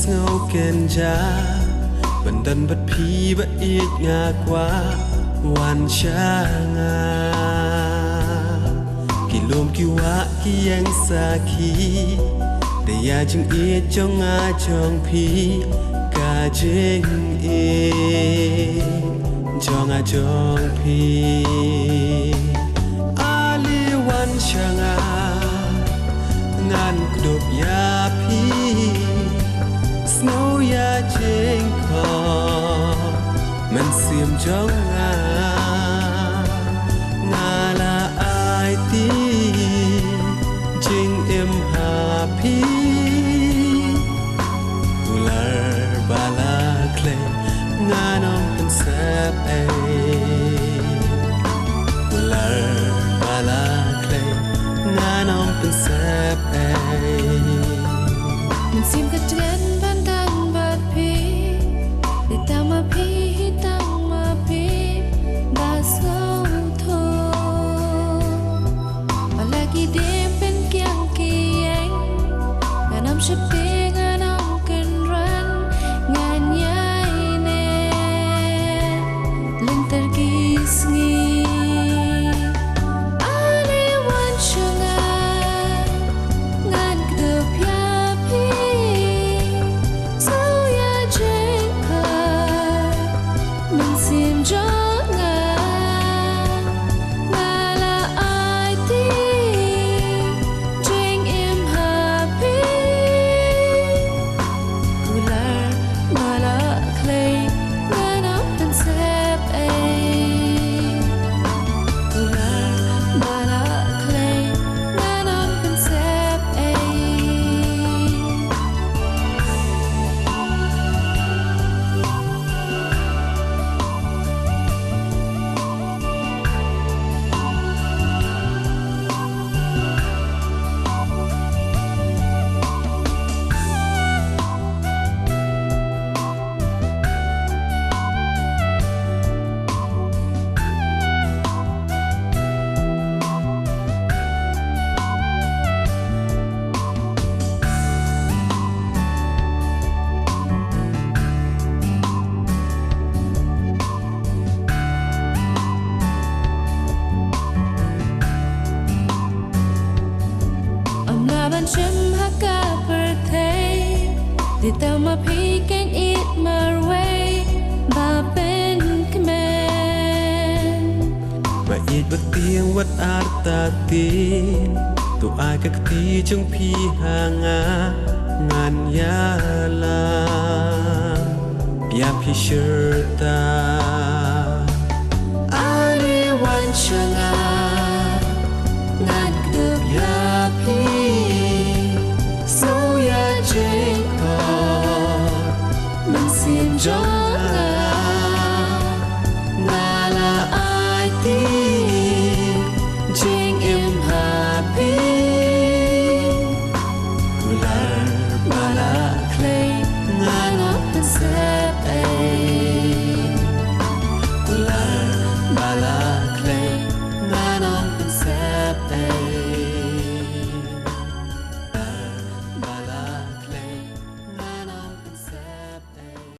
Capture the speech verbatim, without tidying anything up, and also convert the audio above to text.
Sngew kynja ban don bad phi ba ïeit nga kwah wan sha nga. Ki lum ki wah ki ïeng sakhi da ïa jingïeit jong nga jong phi, ka jingïeit jong nga jong phi. Ale wan sha nga, ngan kdup ïa phi. Sngew ïa jingkhot mynsiem jong nga, nga la aiti jingim ha phi. Kular ba la khlei ngan ym pynsep ei. Kular ba la khlei ngan ym pynsep ei. Mynsiem ka tngen ban don bad phi. Dei tang ma phi, hi tang ma phi ba sngewthuh. Ala ki dieng pynkiang ki ïeng, ngan ym sheptieng, ngan ym kynran, ngan ïaineh lynter ki sngi. Ale wan sha nga, ngan kdup ïa phi. Sngew ïa jingkhot mynsiem jong nga, nga la aiti jingim ha phi. Kular ba la khlei ngan ym pynsep ei. Kular ba la khlei ngan ym pynsep ei. Ym lah ban shim ha ka pyrthei, dei tang ma phi kein ïeit marwei ba pynkmen. Ba ïeit ba tieng wat artatien, to ai ka kti jong phi ha nga, ngan ïalam ïa phi shirta.